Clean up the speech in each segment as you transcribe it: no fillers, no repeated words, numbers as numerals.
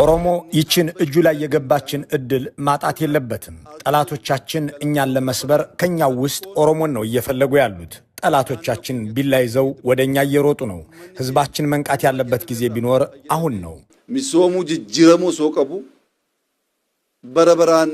ኦሮሞ ይችን እጁ ላይ የገባችን እድል ማጣት የለበትም። ጠላቶቻችን እኛን ለመስበር ከኛው ውስጥ ኦሮሞን ነው እየፈለጉ ያሉት። ጠላቶቻችን ቢላ ይዘው ወደ እኛ እየሮጡ ነው። ህዝባችን መንቃት ያለበት ጊዜ ቢኖር አሁን ነው። Misoomuu jijjiiramuu osoo qabu bara baraan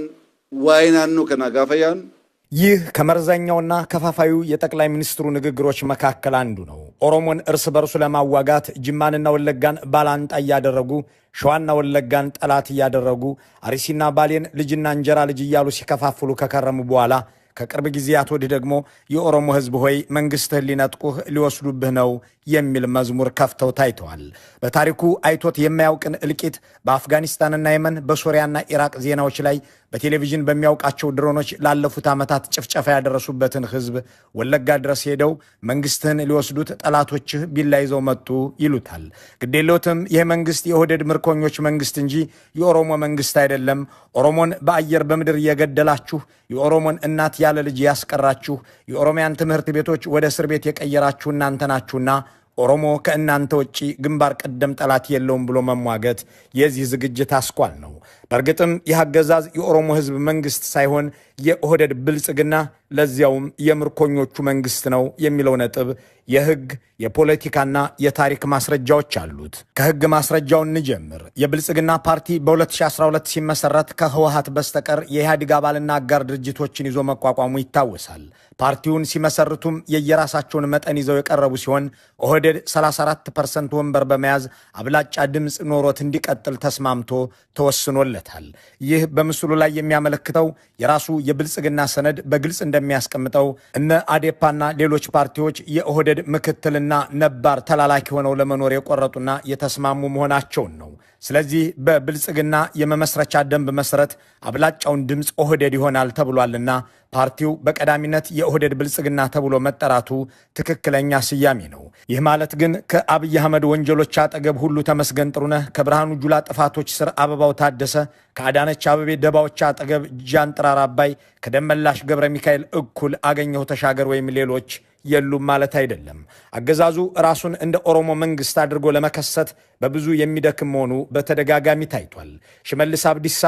waa'ee naannoo kanaa gaafa yaadnu ይህ ከመርዘኛውና ከፋፋዩ የጠቅላይ ሚኒስትሩ ንግግሮች መካከል አንዱ ነው። ኦሮሞን እርስ በርሱ ለማዋጋት ጅማንና ወለጋን ባላንጣ እያደረጉ፣ ሸዋና ወለጋን ጠላት እያደረጉ፣ አርሲና ባሌን ልጅና እንጀራ ልጅ እያሉ ሲከፋፍሉ ከከረሙ በኋላ ከቅርብ ጊዜያት ወዲህ ደግሞ የኦሮሞ ህዝብ ሆይ መንግስትህን ሊነጥቁህ ሊወስዱብህ ነው የሚል መዝሙር ከፍተው ታይተዋል። በታሪኩ አይቶት የማያውቅን እልቂት በአፍጋኒስታንና የመን፣ በሶሪያና ኢራቅ ዜናዎች ላይ በቴሌቪዥን በሚያውቃቸው ድሮኖች ላለፉት ዓመታት ጭፍጨፋ ያደረሱበትን ህዝብ ወለጋ ድረስ ሄደው መንግስትህን ሊወስዱት ጠላቶችህ ቢላ ይዘው መጡ ይሉታል። ግዴለዎትም፣ ይህ መንግስት የኦህዴድ ምርኮኞች መንግስት እንጂ የኦሮሞ መንግስት አይደለም። ኦሮሞን በአየር በምድር እየገደላችሁ፣ የኦሮሞን እናት ያለ ልጅ ያስቀራችሁ፣ የኦሮሚያን ትምህርት ቤቶች ወደ እስር ቤት የቀየራችሁ እናንተ ናችሁና ኦሮሞ ከእናንተ ውጪ ግንባር ቀደም ጠላት የለውም ብሎ መሟገት የዚህ ዝግጅት አስኳል ነው። በእርግጥም ይህ አገዛዝ የኦሮሞ ህዝብ መንግስት ሳይሆን የኦህዴድ ብልጽግና ለዚያውም የምርኮኞቹ መንግስት ነው የሚለው ነጥብ የህግ፣ የፖለቲካና የታሪክ ማስረጃዎች አሉት። ከህግ ማስረጃው እንጀምር። የብልጽግና ፓርቲ በ2012 ሲመሰረት ከህወሀት በስተቀር የኢህአዴግ አባልና አጋር ድርጅቶችን ይዞ መቋቋሙ ይታወሳል። ፓርቲውን ሲመሰርቱም የየራሳቸውን መጠን ይዘው የቀረቡ ሲሆን ኦህዴድ 34% ወንበር በመያዝ አብላጫ ድምፅ ኖሮት እንዲቀጥል ተስማምቶ ተወስኖለታል። ይህ በምስሉ ላይ የሚያመለክተው የራሱ የብልጽግና ሰነድ በግልጽ እንደሚያስቀምጠው እነ አዴፓና ሌሎች ፓርቲዎች የኦህዴድ ምክትልና ነባር ተላላኪ ሆነው ለመኖር የቆረጡና የተስማሙ መሆናቸውን ነው። ስለዚህ በብልጽግና የመመስረቻ ደንብ መሰረት አብላጫውን ድምፅ ኦህዴድ ይሆናል ተብሏልና ፓርቲው በቀዳሚነት የኦህዴድ ብልጽግና ተብሎ መጠራቱ ትክክለኛ ስያሜ ነው። ይህ ማለት ግን ከአብይ አህመድ ወንጀሎች አጠገብ ሁሉ ተመስገን ጥሩነህ፣ ከብርሃኑ ጁላ ጥፋቶች ስር አበባው ታደሰ፣ ከአዳነች አበቤ ደባዎች አጠገብ ጃንጥራር አባይ፣ ከደመላሽ ገብረ ሚካኤል እኩል አገኘሁ ተሻገር ወይም ሌሎች የሉም ማለት አይደለም። አገዛዙ ራሱን እንደ ኦሮሞ መንግስት አድርጎ ለመከሰት በብዙ የሚደክም መሆኑ በተደጋጋሚ ታይቷል። ሽመልስ አብዲሳ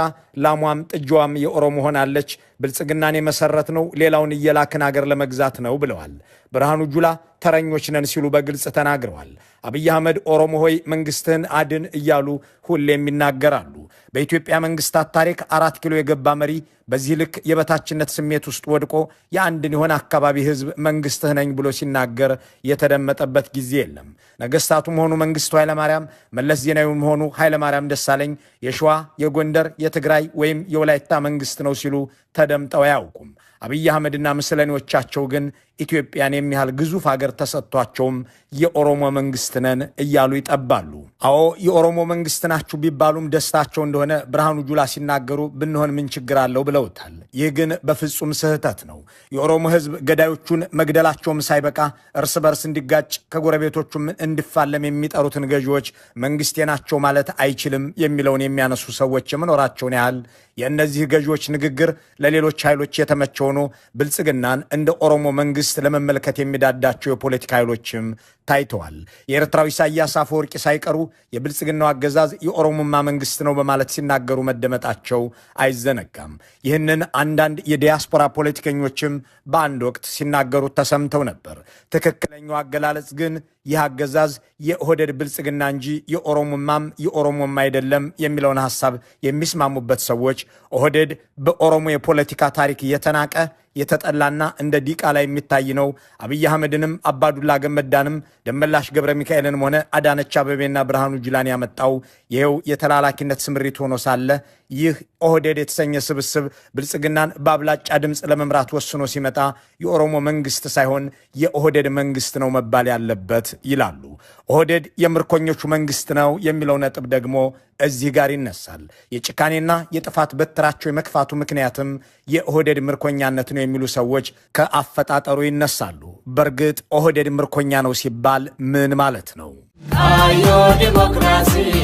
ላሟም ጥጃዋም የኦሮሞ ሆናለች፣ ብልጽግናን የመሰረት ነው ሌላውን እየላክን አገር ለመግዛት ነው ብለዋል። ብርሃኑ ጁላ ተረኞች ነን ሲሉ በግልጽ ተናግረዋል። አብይ አህመድ ኦሮሞ ሆይ መንግስትህን አድን እያሉ ሁሌም ይናገራሉ። በኢትዮጵያ መንግስታት ታሪክ 4 ኪሎ የገባ መሪ በዚህ ልክ የበታችነት ስሜት ውስጥ ወድቆ የአንድን የሆነ አካባቢ ህዝብ መንግስትህ ነኝ ብሎ ሲናገር የተደመጠበት ጊዜ የለም። ነገስታቱም ሆኑ መንግስቱ ኃይለማርያም፣ መለስ ዜናዊም ሆኑ ኃይለማርያም ደሳለኝ የሸዋ፣ የጎንደር፣ የትግራይ ወይም የወላይታ መንግስት ነው ሲሉ ተደምጠው አያውቁም። አብይ አህመድና ምስለኔዎቻቸው ግን ኢትዮጵያን የሚያህል ግዙፍ ሀገር ተሰጥቷቸውም የኦሮሞ መንግስት ነን እያሉ ይጠባሉ። አዎ፣ የኦሮሞ መንግስት ናችሁ ቢባሉም ደስታቸው እንደሆነ ብርሃኑ ጁላ ሲናገሩ ብንሆን ምን ችግር አለው ብለውታል። ይህ ግን በፍጹም ስህተት ነው። የኦሮሞ ህዝብ ገዳዮቹን መግደላቸውም ሳይበቃ እርስ በርስ እንዲጋጭ ከጎረቤቶቹም እንዲፋለም የሚጠሩትን ገዢዎች መንግስቴ ናቸው ማለት አይችልም የሚለውን የሚያነሱ ሰዎች የመኖራቸውን ያህል የእነዚህ ገዢዎች ንግግር ለሌሎች ኃይሎች የተመቸ ሆኖ ብልጽግናን እንደ ኦሮሞ መንግስት ለመመልከት የሚዳዳቸው የፖለቲካ ኃይሎችም ታይተዋል። የኤርትራው ኢሳያስ አፈወርቂ ሳይቀሩ የብልጽግናው አገዛዝ የኦሮሞማ መንግስት ነው በማለት ሲናገሩ መደመጣቸው አይዘነጋም። ይህንን አንዳንድ የዲያስፖራ ፖለቲከኞችም በአንድ ወቅት ሲናገሩት ተሰምተው ነበር። ትክክለኛው አገላለጽ ግን ይህ አገዛዝ የኦህዴድ ብልጽግና እንጂ የኦሮሞማም የኦሮሞማ አይደለም የሚለውን ሐሳብ የሚስማሙበት ሰዎች ኦህዴድ በኦሮሞ የፖለቲካ ታሪክ የተናቀ፣ የተጠላና እንደ ዲቃላ የሚታይ ነው። አብይ አህመድንም አባዱላ ገመዳንም ደመላሽ ገብረ ሚካኤልንም ሆነ አዳነች አበቤና ብርሃኑ ጁላን ያመጣው ይኸው የተላላኪነት ስምሪት ሆኖ ሳለ ይህ ኦህዴድ የተሰኘ ስብስብ ብልጽግናን በአብላጫ ድምፅ ለመምራት ወስኖ ሲመጣ የኦሮሞ መንግስት ሳይሆን የኦህዴድ መንግስት ነው መባል ያለበት ይላሉ። ኦህዴድ የምርኮኞቹ መንግስት ነው የሚለው ነጥብ ደግሞ እዚህ ጋር ይነሳል። የጭካኔና የጥፋት በትራቸው የመክፋቱ ምክንያትም የኦህዴድ ምርኮኛነት ነው የሚሉ ሰዎች ከአፈጣጠሩ ይነሳሉ። በእርግጥ ኦህዴድ ምርኮኛ ነው ሲባል ምን ማለት ነው? Kaayyoo dimokiraasii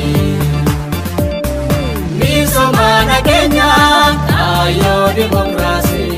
misooma nageenyaa kaayyoo dimokiraasii.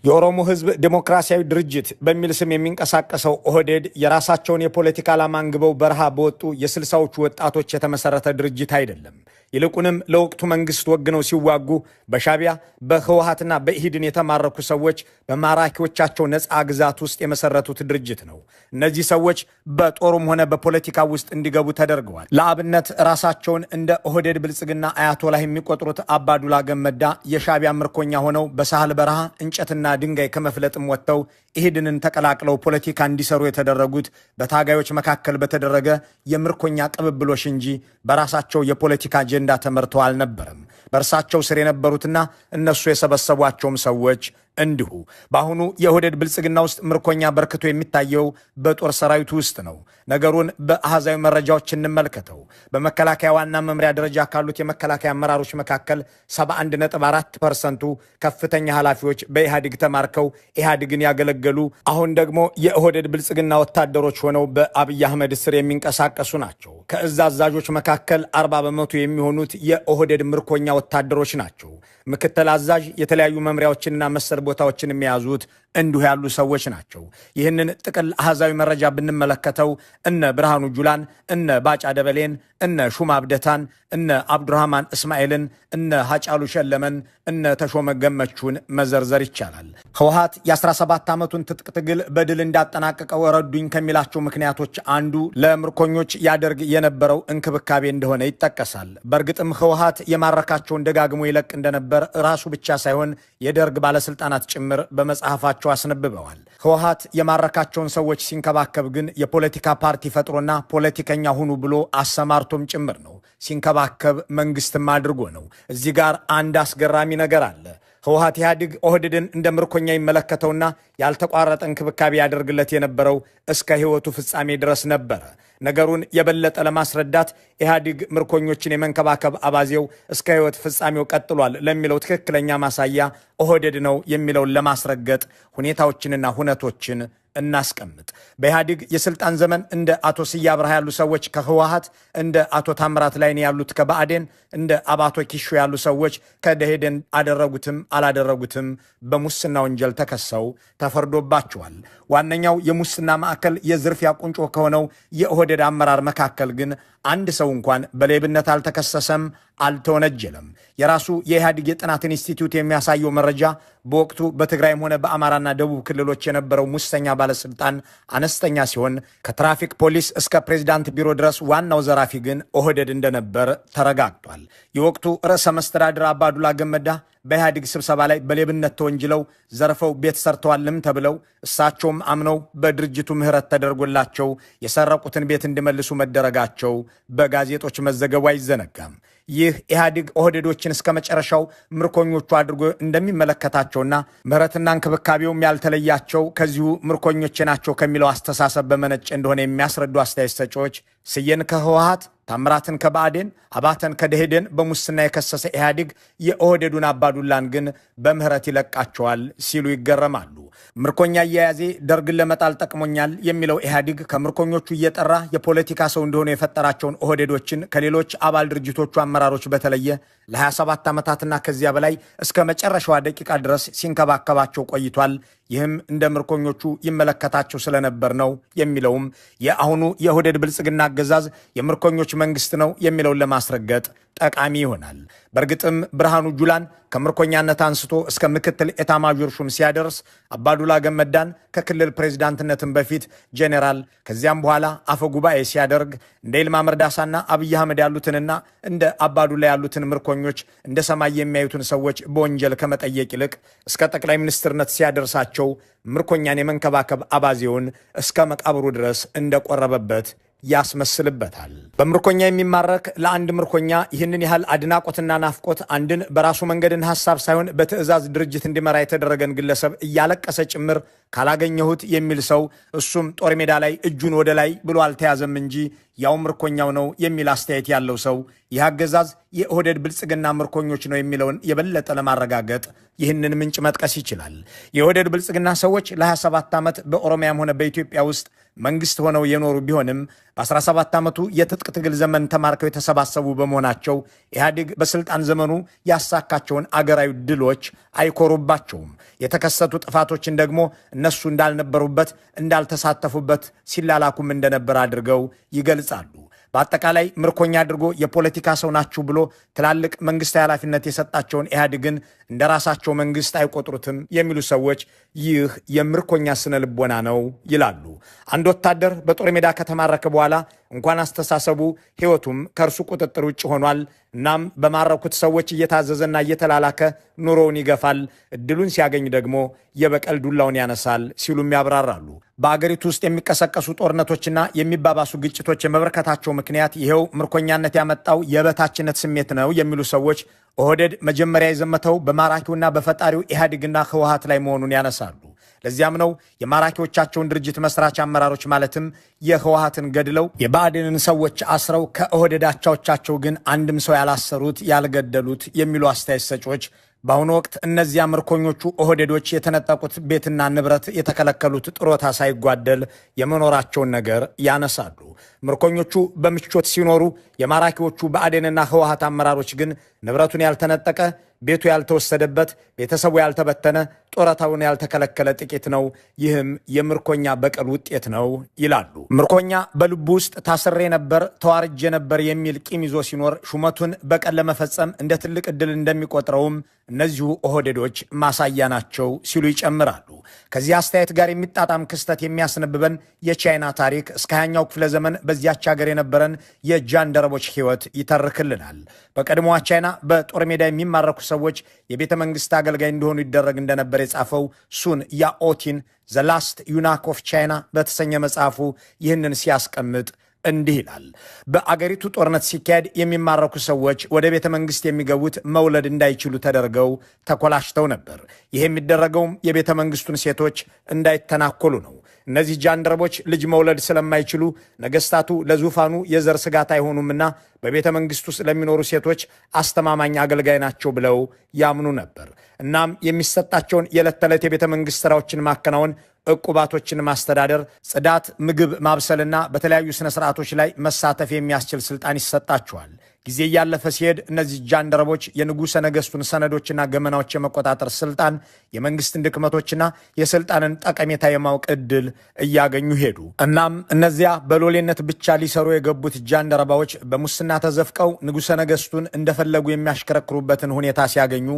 የኦሮሞ ሕዝብ ዴሞክራሲያዊ ድርጅት በሚል ስም የሚንቀሳቀሰው ኦህዴድ የራሳቸውን የፖለቲካ ዓላማ አንግበው በረሃ በወጡ የ60ዎቹ ወጣቶች የተመሰረተ ድርጅት አይደለም። ይልቁንም ለወቅቱ መንግስት ወግነው ሲዋጉ በሻዕቢያ በህወሓትና በኢህድን የተማረኩ ሰዎች በማራኪዎቻቸው ነፃ ግዛት ውስጥ የመሰረቱት ድርጅት ነው። እነዚህ ሰዎች በጦሩም ሆነ በፖለቲካ ውስጥ እንዲገቡ ተደርገዋል። ለአብነት ራሳቸውን እንደ ኦህዴድ ብልጽግና አያቶላህ የሚቆጥሩት አባዱላ ገመዳ የሻዕቢያ ምርኮኛ ሆነው በሳህል በረሃ እንጨትና ድንጋይ ከመፍለጥም ወጥተው ኢህድንን ተቀላቅለው ፖለቲካ እንዲሰሩ የተደረጉት በታጋዮች መካከል በተደረገ የምርኮኛ ቅብብሎሽ እንጂ በራሳቸው የፖለቲካ አጀንዳ ተመርተው አልነበረም። በእርሳቸው ስር የነበሩትና እነሱ የሰበሰቧቸውም ሰዎች እንዲሁ። በአሁኑ የኦህዴድ ብልጽግና ውስጥ ምርኮኛ በርክቶ የሚታየው በጦር ሰራዊቱ ውስጥ ነው። ነገሩን በአሃዛዊ መረጃዎች እንመልከተው። በመከላከያ ዋና መምሪያ ደረጃ ካሉት የመከላከያ አመራሮች መካከል 71.4% ከፍተኛ ኃላፊዎች በኢህአዴግ ተማርከው ኢህአዴግን ያገለገሉ፣ አሁን ደግሞ የኦህዴድ ብልጽግና ወታደሮች ሆነው በአብይ አህመድ ስር የሚንቀሳቀሱ ናቸው። ከእዝ አዛዦች መካከል 40% የሚሆኑት የኦህዴድ ምርኮኛ ወታደሮች ናቸው። ምክትል አዛዥ፣ የተለያዩ መምሪያዎችንና መሰል ቦታዎችን የሚያዙት እንዲሁ ያሉ ሰዎች ናቸው። ይህንን ጥቅል አሃዛዊ መረጃ ብንመለከተው እነ ብርሃኑ ጁላን፣ እነ ባጫ ደበሌን፣ እነ ሹማ አብደታን፣ እነ አብዱራህማን እስማኤልን፣ እነ ሀጫሉ ሸለመን፣ እነ ተሾመ ገመቹን መዘርዘር ይቻላል። ህወሓት የ17 ዓመቱን ትጥቅ ትግል በድል እንዳጠናቀቀው ረዱኝ ከሚላቸው ምክንያቶች አንዱ ለምርኮኞች ያደርግ የነበረው እንክብካቤ እንደሆነ ይጠቀሳል። በእርግጥም ህወሓት የማረካቸውን ደጋግሞ ይለቅ እንደነበር ራሱ ብቻ ሳይሆን የደርግ ባለስልጣናት ጭምር በመጽሐፋቸው አስነብበዋል። ህወሓት የማረካቸውን ሰዎች ሲንከባከብ ግን የፖለቲካ ፓርቲ ፈጥሮና ፖለቲከኛ ሁኑ ብሎ አሰማርቶም ጭምር ነው። ሲንከባከብ መንግስትም አድርጎ ነው። እዚህ ጋር አንድ አስገራሚ ነገር አለ። ህወሓት ኢህአዴግ ኦህዴድን እንደ ምርኮኛ ይመለከተውና ያልተቋረጠ እንክብካቤ ያደርግለት የነበረው እስከ ህይወቱ ፍጻሜ ድረስ ነበረ። ነገሩን የበለጠ ለማስረዳት ኢህአዴግ ምርኮኞችን የመንከባከብ አባዜው እስከ ህይወት ፍጻሜው ቀጥሏል ለሚለው ትክክለኛ ማሳያ ኦህዴድ ነው የሚለውን ለማስረገጥ ሁኔታዎችንና ሁነቶችን እናስቀምጥ። በኢህአዴግ የስልጣን ዘመን እንደ አቶ ስዬ አብርሃ ያሉ ሰዎች ከህወሓት፣ እንደ አቶ ታምራት ላይኔ ያሉት ከብአዴን፣ እንደ አባቶ ኪሾ ያሉ ሰዎች ከደኢህዴን አደረጉትም አላደረጉትም በሙስና ወንጀል ተከሰው ተፈርዶባቸዋል። ዋነኛው የሙስና ማዕከል የዝርፊያ ቁንጮ ከሆነው የኦህዴድ አመራር መካከል ግን አንድ ሰው እንኳን በሌብነት አልተከሰሰም፣ አልተወነጀለም። የራሱ የኢህአዴግ የጥናት ኢንስቲትዩት የሚያሳየው መረጃ በወቅቱ በትግራይም ሆነ በአማራና ደቡብ ክልሎች የነበረው ሙሰኛ ባለስልጣን አነስተኛ ሲሆን ከትራፊክ ፖሊስ እስከ ፕሬዝዳንት ቢሮ ድረስ ዋናው ዘራፊ ግን ኦህዴድ እንደነበር ተረጋግጧል። የወቅቱ ርዕሰ መስተዳድር አባዱላ ገመዳ በኢህአዴግ ስብሰባ ላይ በሌብነት ተወንጅለው ዘርፈው ቤት ሰርተዋልም ተብለው እሳቸውም አምነው በድርጅቱ ምህረት ተደርጎላቸው የሰረቁትን ቤት እንዲመልሱ መደረጋቸው በጋዜጦች መዘገቡ አይዘነጋም። ይህ ኢህአዴግ ኦህዴዶችን እስከ መጨረሻው ምርኮኞቹ አድርጎ እንደሚመለከታቸውና ምህረትና እንክብካቤውም ያልተለያቸው ከዚሁ ምርኮኞቼ ናቸው ከሚለው አስተሳሰብ በመነጨ እንደሆነ የሚያስረዱ አስተያየት ሰጪዎች ስዬን ከህወሓት፣ ታምራትን ከብአዴን፣ አባተን ከደኢህዴን በሙስና የከሰሰ ኢህአዴግ የኦህዴዱን አባዱላን ግን በምህረት ይለቃቸዋል ሲሉ ይገረማሉ። ምርኮኛ አያያዜ ደርግን ለመጣል ጠቅሞኛል የሚለው ኢህአዴግ ከምርኮኞቹ እየጠራ የፖለቲካ ሰው እንደሆኑ የፈጠራቸውን ኦህዴዶችን ከሌሎች አባል ድርጅቶቹ አመራሮች በተለየ ለ27 ዓመታትና ከዚያ በላይ እስከ መጨረሻዋ ደቂቃ ድረስ ሲንከባከባቸው ቆይቷል። ይህም እንደ ምርኮኞቹ ይመለከታቸው ስለነበር ነው የሚለውም የአሁኑ የኦህዴድ ብልጽግና አገዛዝ የምርኮኞች መንግስት ነው የሚለውን ለማስረገጥ ጠቃሚ ይሆናል። በእርግጥም ብርሃኑ ጁላን ከምርኮኛነት አንስቶ እስከ ምክትል ኤታማዦር ሹም ሲያደርስ፣ አባዱላ ገመዳን ከክልል ፕሬዝዳንትነትም በፊት ጄኔራል ከዚያም በኋላ አፈ ጉባኤ ሲያደርግ፣ እንደ ይልማ መርዳሳና አብይ አህመድ ያሉትንና እንደ አባዱላ ያሉትን ምርኮኞች እንደ ሰማይ የሚያዩትን ሰዎች በወንጀል ከመጠየቅ ይልቅ እስከ ጠቅላይ ሚኒስትርነት ሲያደርሳቸው ምርኮኛን የመንከባከብ አባዜውን እስከ መቃብሩ ድረስ እንደቆረበበት ያስመስልበታል። በምርኮኛ የሚማረክ ለአንድ ምርኮኛ ይህንን ያህል አድናቆትና ናፍቆት አንድን በራሱ መንገድን ሐሳብ ሳይሆን በትዕዛዝ ድርጅት እንዲመራ የተደረገን ግለሰብ እያለቀሰ ጭምር ካላገኘሁት የሚል ሰው እሱም ጦር ሜዳ ላይ እጁን ወደ ላይ ብሎ አልተያዘም እንጂ ያው ምርኮኛው ነው የሚል አስተያየት ያለው ሰው ይህ አገዛዝ የኦህዴድ ብልጽግና ምርኮኞች ነው የሚለውን የበለጠ ለማረጋገጥ ይህንን ምንጭ መጥቀስ ይችላል። የኦህዴድ ብልጽግና ሰዎች ለ27 ዓመት በኦሮሚያም ሆነ በኢትዮጵያ ውስጥ መንግስት ሆነው የኖሩ ቢሆንም በ17 ዓመቱ የትጥቅ ትግል ዘመን ተማርከው የተሰባሰቡ በመሆናቸው ኢህአዴግ በስልጣን ዘመኑ ያሳካቸውን አገራዊ ድሎች አይኮሩባቸውም። የተከሰቱ ጥፋቶችን ደግሞ እነሱ እንዳልነበሩበት እንዳልተሳተፉበት ሲላላኩም እንደነበር አድርገው ይገልጻሉ። በአጠቃላይ ምርኮኛ አድርጎ የፖለቲካ ሰው ናችሁ ብሎ ትላልቅ መንግስታዊ ኃላፊነት የሰጣቸውን ኢህአዴግን እንደ ራሳቸው መንግስት አይቆጥሩትም የሚሉ ሰዎች ይህ የምርኮኛ ስነ ልቦና ነው ይላሉ። አንድ ወታደር በጦር ሜዳ ከተማረከ በኋላ እንኳን አስተሳሰቡ ሕይወቱም ከእርሱ ቁጥጥር ውጭ ሆኗል። እናም በማረኩት ሰዎች እየታዘዘና እየተላላከ ኑሮውን ይገፋል። እድሉን ሲያገኝ ደግሞ የበቀል ዱላውን ያነሳል ሲሉም ያብራራሉ። በአገሪቱ ውስጥ የሚቀሰቀሱ ጦርነቶችና የሚባባሱ ግጭቶች የመበርከታቸው ምክንያት ይኸው ምርኮኛነት ያመጣው የበታችነት ስሜት ነው የሚሉ ሰዎች ኦህዴድ መጀመሪያ የዘመተው በማራኪውና በፈጣሪው ኢህአዴግና ህወሓት ላይ መሆኑን ያነሳሉ። ለዚያም ነው የማራኪዎቻቸውን ድርጅት መስራች አመራሮች ማለትም የህወሓትን ገድለው የብአዴንን ሰዎች አስረው ከኦህዴድ አቻዎቻቸው ግን አንድም ሰው ያላሰሩት ያልገደሉት የሚሉ አስተያየት ሰጪዎች በአሁኑ ወቅት እነዚያ ምርኮኞቹ ኦህዴዶች የተነጠቁት ቤትና ንብረት የተከለከሉት ጥሮታ ሳይጓደል የመኖራቸውን ነገር ያነሳሉ። ምርኮኞቹ በምቾት ሲኖሩ የማራኪዎቹ ብአዴንና ህወሓት አመራሮች ግን ንብረቱን ያልተነጠቀ፣ ቤቱ ያልተወሰደበት፣ ቤተሰቡ ያልተበተነ፣ ጡረታውን ያልተከለከለ ጥቂት ነው። ይህም የምርኮኛ በቀል ውጤት ነው ይላሉ። ምርኮኛ በልቡ ውስጥ ታስሬ ነበር፣ ተዋርጄ ነበር የሚል ቂም ይዞ ሲኖር ሹመቱን በቀል ለመፈጸም እንደ ትልቅ ዕድል እንደሚቆጥረውም እነዚሁ ኦህዴዶች ማሳያ ናቸው ሲሉ ይጨምራሉ። ከዚህ አስተያየት ጋር የሚጣጣም ክስተት የሚያስነብበን የቻይና ታሪክ እስከ 20ኛው ክፍለ ዘመን በዚያች ሀገር የነበረን የጃንደረቦች ሕይወት ይተርክልናል። በቀድሞዋ ቻይና በጦር ሜዳ የሚማረኩ ሰዎች የቤተ መንግስት አገልጋይ እንደሆኑ ይደረግ እንደነበር የጻፈው ሱን ያኦቲን The Last Eunuch of China በተሰኘ መጽሐፉ ይህንን ሲያስቀምጥ እንዲህ ይላል። በአገሪቱ ጦርነት ሲካሄድ የሚማረኩ ሰዎች ወደ ቤተ መንግስት የሚገቡት መውለድ እንዳይችሉ ተደርገው ተኮላሽተው ነበር። ይህ የሚደረገውም የቤተ መንግስቱን ሴቶች እንዳይተናኮሉ ነው። እነዚህ ጃንደረቦች ልጅ መውለድ ስለማይችሉ ነገስታቱ ለዙፋኑ የዘር ስጋት አይሆኑምና በቤተ መንግስት ውስጥ ለሚኖሩ ሴቶች አስተማማኝ አገልጋይ ናቸው ብለው ያምኑ ነበር። እናም የሚሰጣቸውን የዕለት ተዕለት የቤተ መንግስት ስራዎችን ማከናወን፣ ዕቁባቶችን ማስተዳደር፣ ጽዳት፣ ምግብ ማብሰልና በተለያዩ ስነ ስርዓቶች ላይ መሳተፍ የሚያስችል ስልጣን ይሰጣቸዋል። ጊዜ እያለፈ ሲሄድ እነዚህ ጃንደረቦች የንጉሠ ነገሥቱን ሰነዶችና ገመናዎች የመቆጣጠር ስልጣን፣ የመንግስትን ድክመቶችና የስልጣንን ጠቀሜታ የማወቅ ዕድል እያገኙ ሄዱ። እናም እነዚያ በሎሌነት ብቻ ሊሰሩ የገቡት ጃንደረባዎች በሙስና ተዘፍቀው ንጉሠ ነገሥቱን እንደፈለጉ የሚያሽከረክሩበትን ሁኔታ ሲያገኙ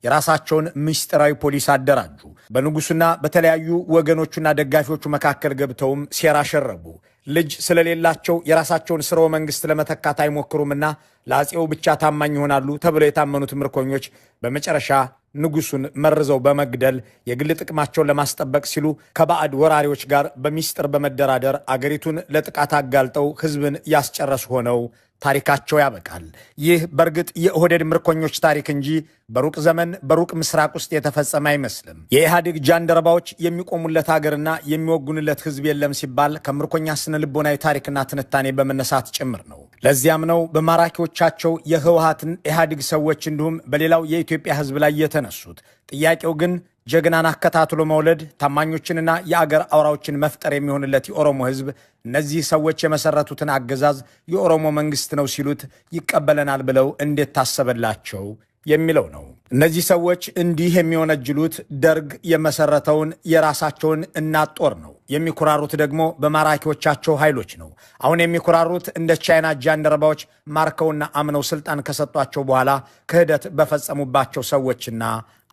የራሳቸውን ምስጢራዊ ፖሊስ አደራጁ። በንጉሱና በተለያዩ ወገኖቹና ደጋፊዎቹ መካከል ገብተውም ሴራ ሸረቡ። ልጅ ስለሌላቸው የራሳቸውን ስርወ መንግስት ለመተካት አይሞክሩምና ለአፄው ብቻ ታማኝ ይሆናሉ ተብለው የታመኑት ምርኮኞች በመጨረሻ ንጉሱን መርዘው በመግደል የግል ጥቅማቸውን ለማስጠበቅ ሲሉ ከባዕድ ወራሪዎች ጋር በሚስጥር በመደራደር አገሪቱን ለጥቃት አጋልጠው ሕዝብን ያስጨረሱ ሆነው ታሪካቸው ያበቃል። ይህ በእርግጥ የኦህዴድ ምርኮኞች ታሪክ እንጂ በሩቅ ዘመን በሩቅ ምስራቅ ውስጥ የተፈጸመ አይመስልም። የኢህአዴግ ጃንደረባዎች የሚቆሙለት ሀገርና የሚወጉንለት ሕዝብ የለም ሲባል ከምርኮኛ ስነ ልቦናዊ ታሪክና ትንታኔ በመነሳት ጭምር ነው። ለዚያም ነው በማራኪዎቻቸው የህወሓትን ኢህአዴግ ሰዎች እንዲሁም በሌላው የኢትዮጵያ ሕዝብ ላይ የተነሱት። ጥያቄው ግን ጀግናን አከታትሎ መውለድ፣ ታማኞችንና የአገር አውራዎችን መፍጠር የሚሆንለት የኦሮሞ ህዝብ እነዚህ ሰዎች የመሰረቱትን አገዛዝ የኦሮሞ መንግስት ነው ሲሉት ይቀበለናል ብለው እንዴት ታሰበላቸው የሚለው ነው። እነዚህ ሰዎች እንዲህ የሚወነጅሉት ደርግ የመሰረተውን የራሳቸውን እናት ጦር ነው። የሚኩራሩት ደግሞ በማራኪዎቻቸው ኃይሎች ነው። አሁን የሚኩራሩት እንደ ቻይና ጃንደረባዎች ማርከውና አምነው ስልጣን ከሰጧቸው በኋላ ክህደት በፈጸሙባቸው ሰዎችና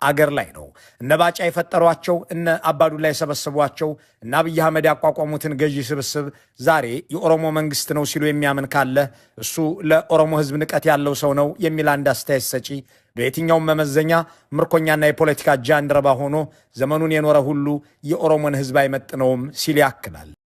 አገር ላይ ነው። እነ ባጫ የፈጠሯቸው፣ እነ አባዱላ የሰበሰቧቸው፣ እነ አብይ አህመድ ያቋቋሙትን ገዢ ስብስብ ዛሬ የኦሮሞ መንግስት ነው ሲሉ የሚያምን ካለ እሱ ለኦሮሞ ህዝብ ንቀት ያለው ሰው ነው የሚል አንድ አስተያየት ሰጪ በየትኛውም መመዘኛ ምርኮኛና የፖለቲካ ጃንደረባ ሆኖ ዘመኑን የኖረ ሁሉ የኦሮሞን ህዝብ አይመጥነውም ሲል ያክላል።